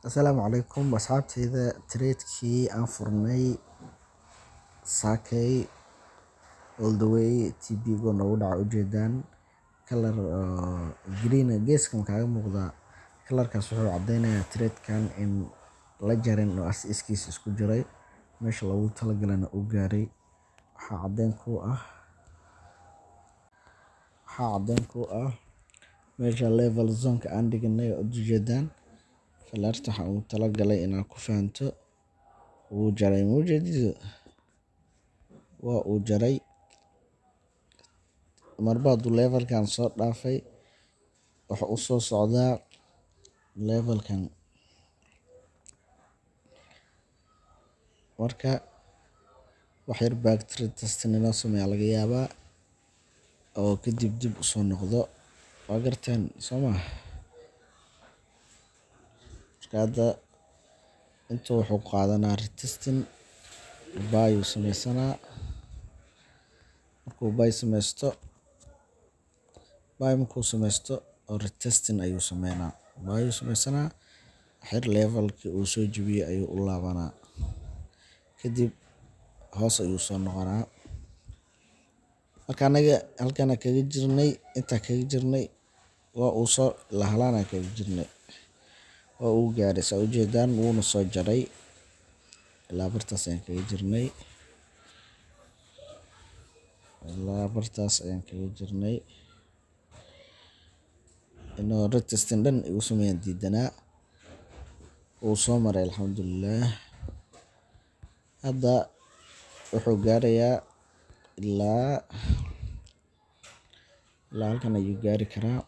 Asalaamu calaykum asxaabteyda. Trade-kii aan furnay saakay all the way TP-go noogu dhaca, ujeedaan color green geeskan kaaga muuqda. Colorkaas wuxuu cadeynayaa trade-kan in la jarin oo as iskiis isku jiray, meesha loogu talagalana uu gaaray. Waxaa caddeyn ku ah meesha level zone-ka aan dhignay oo ujeedaan. Falaarta waxaan ugu talagalay inaad ku fahanto. Wuu jaray, ma ujeedido? Waa uu jaray. Marba hadduu levelkan soo dhaafay, wuxuu u soo socdaa levelkan. Marka wax yar back testing inoo sameeya laga yaabaa oo kadib dib u soo noqdo. Waa garteen, soo ma? Marka hadda inta wuxuu qaadanaa retesting, buy uu sameysanaa. Markuu buy sameysto, buy markuu sameysto oo retesting ayuu sameynaa. Buy uu sameysanaa, wax yar levelkii uu soo jebiyey ayuu u laabanaa, kadib hoos ayuu soo noqonaa. Marka anaga halkan kaga jirnay, intaa kaga jirnay, waa uu soo lahalaana kaga jirnay, waa uu gaaray, saa ujeedaan, wuuna soo jaray. Ilaa bartaas ayaan kaga jirnay, ilaa bartaas ayaan kaga jirnay. Inuu retesting dhan igu sameeyaan diidanaa. Wuu soo maray, alxamdulilah. Hadda wuxuu gaarayaa ilaa halkan ayuu gaari karaa.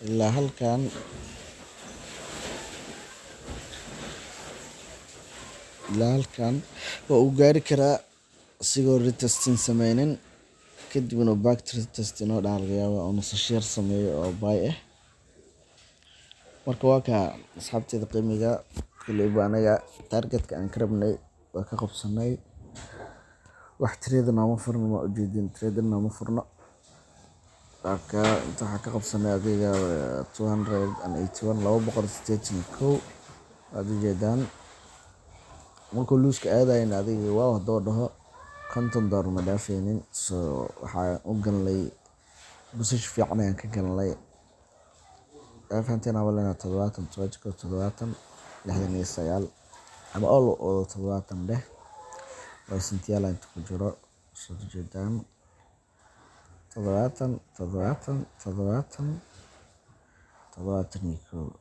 Ilaa halkan waa uu gaari karaa asigoo retesting sameynin. Kadib inuu back retest inoo dhaha laga yaabaa oo nasasho yar sameeyo oo buy ah. Marka waa kaa, asxaabteyda qiimiga. Kuleyba anaga targetka aan ka rabnay waa ka qabsanay. Wax trade nooma furno, waa ujeedin, trade nooma furno. Marka inta waxaa ka qabsanay adiga 281, 281, waad ujeedaan. Markuu loss-ka aadayna, adiga waa hadoo dhaho $50 ma dhaafeynin. So waxaa u galnay position fiican ayaan ka galnay. Waa fahanteen aan maleynayaa. 70, 71, 70, 69 ama all oo 70 dheh, waa sentiyaal inta ku jiro, soo ujeedaan. 70, 70, 70, 71.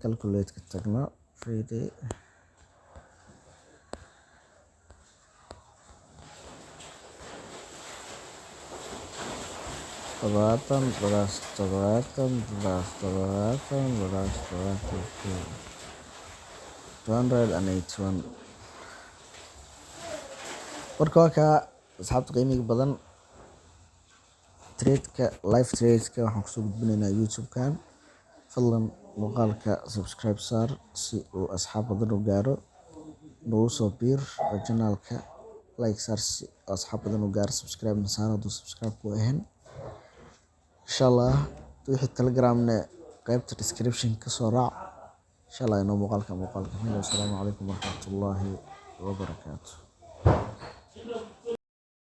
Calculate ka tagno, fiiri. 70 plus 70 plus 70 plus 71, 281. Marka waa kaa, asxaabta qiimiga badan. Trade-ka, live trade-ka, waxaan kusoo gudbinaynaa YouTube-kan. Fadlan muuqaalka subscribe saar si uu asxaab badan u gaaro. Nagu soo biir oo channel-ka like saar si asxaab badan u gaaro. Subscribe na saar hadduu subscribe ku ahayn. Insha Allah wixii Telegramne qaybta description ka soo raac. Insha Allah inoo muuqaalka. Assalaamu calaykum waraxmatullaahi wabarakaatu.